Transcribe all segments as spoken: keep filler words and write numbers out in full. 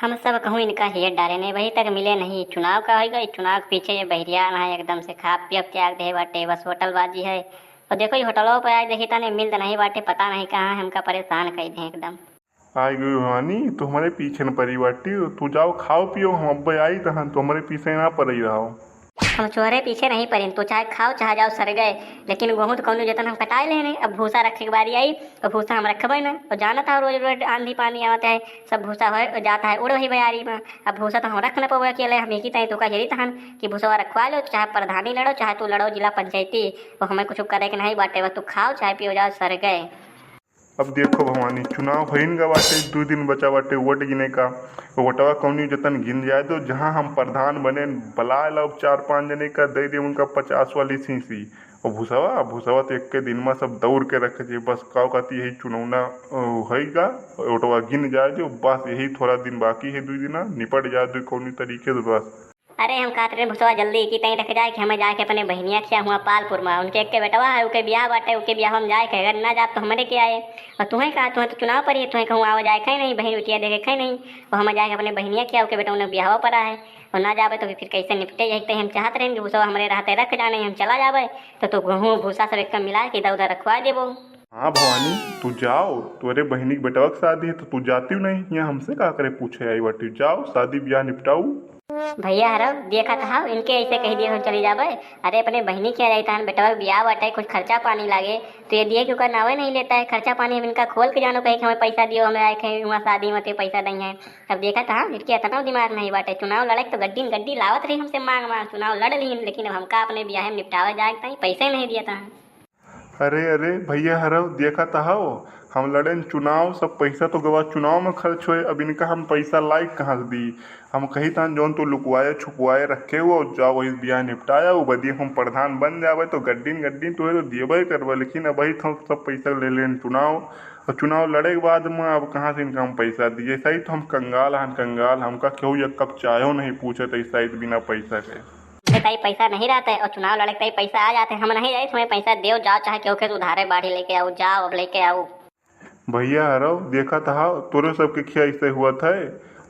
हम सब कहूँ इनका हेर डारे ने, अबही तक मिले नहीं। चुनाव का होइगा, ई चुनाव के पीछे ये बहिरिया ना है, एकदम से खा पियब त्याग दे बाटे, बस होटलबाजी है। और देखो, ये होटलो पे आज देखी ताने मिलत नहीं बाटे, पता नहीं कहाँ है, हमका परेशान कर दे एकदम। आई गई भवानी, तू हमरे पीछे न परी बाटी, तू जाओ खाओ पियो, हम अब्बे आई तहन, तू हमरे पीछे ना परी रहो। हम चोहरे पीछे नहीं परेन, तू चाहे खाओ चाहे जाओ सरगे, लेकिन गोहूँ तो कौनो जतन हम कटाए लेने। अब भूसा रखे के बारी आई, तो भूसा हम रखबे ना। और जानत है रोज रोज आंधी पानी आवत है, सब भूसा होए जाता है उड़ वही बयारी में। अब भूसा तो हम रख न पावे अकेले, हम एक ही ताई तो का यही तहन कि भूसवा रखवा लो, चाहे प्रधानी लड़ो, चाहे तू लड़ो जिला पंचायती, वो हमें कुछ करे के नहीं बाटे, बस तू खाओ चाहे पियो जाओ सरगे। अब देखो भवानी, चुनाव होइन गा बाटे, दू दिन बचा बाटे वोट गिने का। वोटवा कौनी जतन गिन जाए दो, जहाँ हम प्रधान बने, बलाए ला चार पाँच जने का, दे दे उनका पचास वाली शीशी। और भूसवा, भूसवा तो एक के दिन में सब दौड़ के रख जे, बस काव कहती यही चुनौना, अ, होइगा, वोटवा गिन जाए दो, बस यही थोड़ा दिन बाकी है, दू दिना निपट जाए दो कौनी तरीके से बस। अरे हम कहत रहे भूसवा जल्दी की तई रख जाए कि हमें जाके अपने बहिनिया खिया हुआ पालपुर में, उनके एक के बेटवा है, उके बियाह बाटे, उके बियाह में जाए के, अगर ना जाब तो हमरे के आए। और तुहें कहा, तुहें तो चुनाव पर ही, तुहें कहूँ आवा जाए खाए नहीं, बहिन बिटिया देखे खाए नहीं, और हमें जाके अपने बहिनिया खिया, उके बेटा उन्हें बियाह पर है, और ना जाबे तो फिर कैसे निपटे? यही तई हम चाहत रहे कि भूसवा हमरे रहते रख जाने, हम चला जाबे, तो तू गेहूँ भूसा सब एक मिला के इधर उधर रखवा देबो। हाँ भवानी, तू जाओ, तोरे बहिनी के बेटवा के शादी है, तो तू जाती नहीं, यहाँ हमसे का करे पूछे आई बाटी, जाओ शादी ब्याह निपटाऊ। भैया हरव, देखत हव, इनके ऐसे कह दिए हम चली जाबे। अरे अपने बहिनी के जाई तहन बेटवा के बियाह बाटे, कुछ खर्चा पानी लागे, तो ये दिए कि ओकर नावे नहीं लेता है। खर्चा पानी हम इनका खोल के जानो, कहे कि हमें पैसा दियो, हमें आए कहीं वहाँ शादी में तो पैसा नहीं है। अब देखत हव, इनके इतना दिमाग नहीं बाटे, चुनाव लड़े के तो गड्डी न गड्डी लावत रही हमसे मांग मांग, चुनाव लड़ लीन, लेकिन अब हमका अपने बियाह में निपटावे जाए के ताई पैसे नहीं दिया था। अरे, अरे, भैया हरव, देखत हव, हम लड़ेन चुनाव, सब पैसा तो गवा चुनाव में खर्च होए, अब इनका हम पैसा लाइक कहाँ से दी? हम कही तहन जौन तू लुकवाए छुपवाए रखे हो, जाओ वही बियाह निपटाया, वो बदी हम प्रधान बन जावे तो गड्डिन गड्डिन तोहे तो दियबे करबे, लेकिन अबही तो हम सब पैसा ले लेन चुनाव, और चुनाव लड़े के बाद में अब कहाँ से इनका हम पैसा दिए? सही तो हम कंगाल हन, कंगाल, हमका केहू एक कप चायो नहीं पूछत है, सही बिना पैसा के। ताई पैसा नहीं रहता है और चुनाव लड़े के ताई पैसा आ जाते हैं। हम नहीं जाए, तुम्हें पैसा देव जाओ, चाहे केहू के उधारे बाढ़ी लेके आओ, जाओ अब लेके आओ। भैया हरव, देखत हव, तोरे सबके खिया ऐसे हुआ था।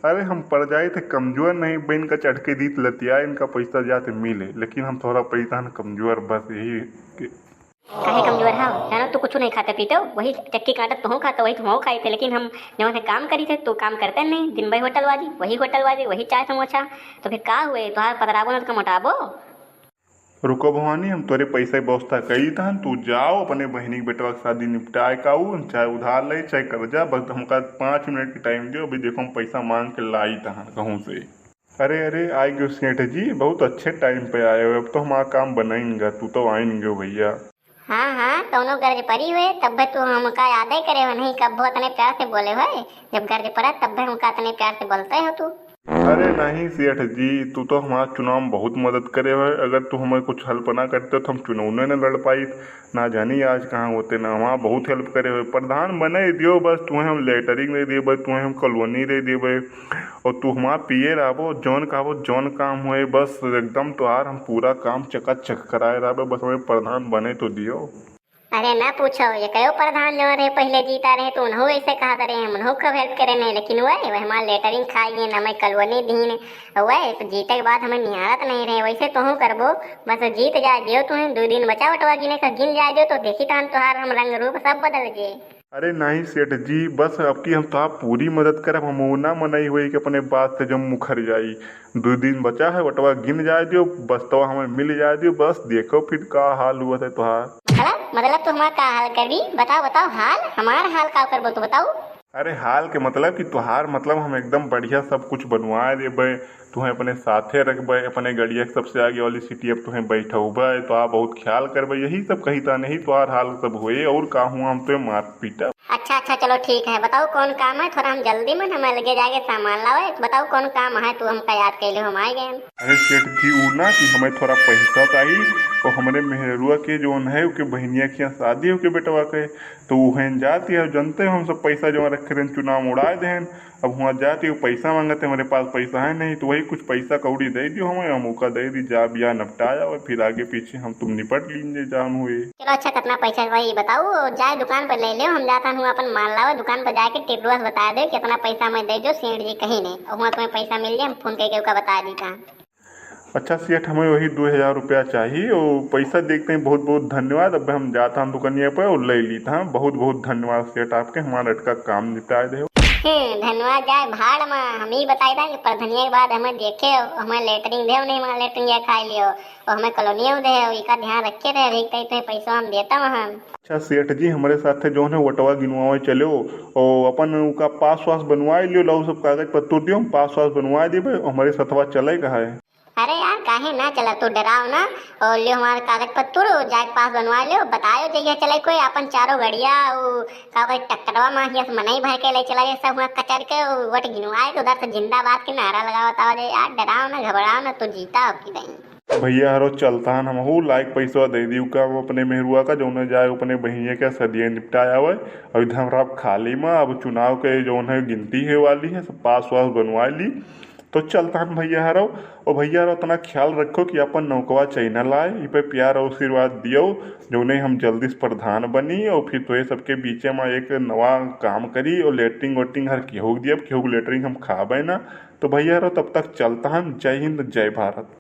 अरे हम पड़ जाए थे कमजोर, नहीं बन का चढ़ के दीत लतिया, इनका पैसा जाते मिले, लेकिन हम थोड़ा पैसा न कमजोर, बस यही के। काहे कमजोर हव? जानो तू कुछ नहीं खाते पीते, वही चक्की काटत तुहू खाते, वही तुहू खाई थे, लेकिन हम जौन है काम करी थे, तू काम करते नहीं, दिन भर होटल वाजी, वही होटल वाजी, वही चाय समोसा, तो फिर का हुए, तुहार पतराबो न तो मोटाबो। रुको भवानी, हम तोरे पैसा के व्यवस्था करी तहन, तू जाओ अपने बहिनी के बेटवा के शादी निपटाए का, ऊ चाहे उधार ले चाहे कर्जा, बस हमका पाँच मिनट के टाइम दियो, अभी देखो हम पैसा मांग के लाई तहन कहूँ से। अरे, अरे, आइ गयो सेठ जी, बहुत अच्छे टाइम पे आए हो, अब तो हमारा काम बनाइन गा, तू तो आइन गयो भैया। हाँ, हाँ, कौनो गर्ज परी हुए, तब तू हमका यादे करे हो, नहीं कब्बो इतने प्यार से बोले हुए, जब गर्ज पड़ा तब हमका इतने प्यार से बोलते हो तू। अरे नहीं सेठ जी, तू तो हमारा चुनाव में बहुत मदद करे हो, अगर तू हमें कुछ हेल्प ना करते तो हम चुनाव न लड़ पाई, ना जानी आज कहाँ होते, ना हमारा बहुत हेल्प करे हो। प्रधान बने दियो, बस तुम्हें हम लेटरिन दे देबे, तुम्हें हम कॉलोनी दे देबे, और तू हमार पीए रहबो, जौन कहबो, जौन काम होए, बस एकदम तोहार हम पूरा काम चकाचक कराए रहबे, बस हमें प्रधान बने तो दियो। अरे ना पूछो, ये कयो प्रधान जौन रहे, पहिले जीता रहे, तो उन्हों ऐसे कहत रहे, हम उन्हों कब हेल्प करे नहीं, लेकिन वह, वह हमार लेटरिन खाइए, ना मैं कॉलोनी दीन, वह जीते के बाद हमें निहारत नहीं रहे, वैसे तोहूँ करबो, बस जीत जाए दियो, तुम्हें दो दिन बचा वटवा गिने का, गिन जाए दियो, तो देखी तहन तोहार हम रंग रूप सब बदल जे। अरे नहीं सेठ जी, बस अब की हम तोहार पूरी मदद करब। हम ऊ ना मनई होई कि अपने बात से जब मुखर जाई। दो दिन बचा है, वटवा गिन जाए दियो, बस तो हमें मिल जाए दियो, बस देखो फिर का हाल हुआ है तोहार। मतलब, मतलब तू हमारा का हाल करबी? बताओ, बताओ हाल, हमार हाल का करबो तू बताओ। अरे हाल के मतलब कि तोहार मतलब हम एकदम बढ़िया सब कुछ बनवाए देबे, तुहें अपने साथे रखबे, अपने गड़िया के सबसे आगे वाली सीटी अब तुहें बैठौबे, तोहार बहुत ख्याल करबे, यही सब कही था, नहीं तोहार हाल सब होए, और का हुआ हम तुहें मार पीटब। अच्छा, अच्छा, चलो ठीक है, बताओ कौन काम है, थोड़ा हम जल्दी में, हम अलगे जाके सामान लावे, बताओ कौन काम है, तू हमका याद कैले, हम आए गए। अरे सेठ जी, ऊ ना कि हमें थोड़ा पैसा चाहिए, और हमरे मेहरुआ के जौन है, ओके बहिनिया के यहाँ शादी है, ओके बेटवा के, तो उहें जाती है। जनते हो, हम सब पैसा जमा रखे रहेन, चुनाव में उड़ाए देहेन। अब हुआँ जाती है, पैसा मांगते, हमरे पास पैसा है नहीं, तो वही कुछ पैसा कौड़ी दे दियो हमें, हम ओका दे दी, जा बियाह निपटाया, और फिर आगे पीछे हम तुम निपट लीजिए, जान हुए। चलो अच्छा, कितना पैसा भाई बताओ, जाए दुकान पर ले लेओ, हम जाता हूँ अपन माल लावे, दुकान पर जाके टिपलुआ से बता दे कितना पैसा मैं दे जो सेठ जी कहीं नहीं, और हुआँ तुम्हें पैसा मिल जाए, हम फोन करके ओका बता दी था। अच्छा सेठ, हमें वही दो हजार रुपया चाहिए। ओ पैसा देखते हैं, बहुत बहुत धन्यवाद। अब हम जाता हम दुकानिया पे और ले लीता हम। बहुत बहुत धन्यवाद सेठ आपके, हमारा अटका काम निपटाए दे। हम्म, धन्यवाद जाए भाड़ में। हम ही बताई था कि प्रधनिया के बाद हमें देखे, हमें लेटरिन दे नहीं, हमारा लेटरिन या खाई लियो, और हमें कॉलोनिया दे, इका ध्यान रखे रहे, अभी कहीं तो पैसा हम देता वहाँ। अच्छा सेठ जी, हमारे साथ जौन है वोटवा गिनवावे चलो, और अपन उका पास वास बनवाए लियो, लाओ सब कागज पत्तर दियो, हम पास वास बनवाए देबे, हमारे सथवा चले का है। अरे यार, काहे ना चला, तू डराओ ना। और लियो हमारे कागज पत्तर, जाए पास बनवा लियो, बतायो जइया चले कोई अपन चारों गड़िया, उ का कोई ट्रैक्टरवा में हिया से मनई भर के ले चला, ये सब हुआ कचर के उ वोट गिनवाए के उधर से जिंदाबाद के नारा लगावत आओ जे यार, डराओ ना, घबराओ ना, तू जीता हो कि नहीं। भैया हरो चलता हन हमहू, लाइक पैसवा दे दी उका अपने मेहरुआ का, जौने जाए अपने बहिनिया के सदिया निपटाए आवे। अब इधर हमरा खाली में अब चुनाव के जौन है गिनती है वाली है, सब पास वास बनवा ली। तो चलता हन भैया हरो। और भैया हरो, इतना ख्याल रखो कि अपन नौकवा चैनल आए, इ पे प्यार और आशीर्वाद दियो, जौने हम जल्दी से प्रधान बनी और फिर तोहे सबके बीचे में एक नवा काम करी और लेटरिन वेटरिन हर केहू के दियब, केहू के लेटरिन हम खाबे ना। तो भैया हरो, तब तक चलता हन। जय हिंद, जय भारत।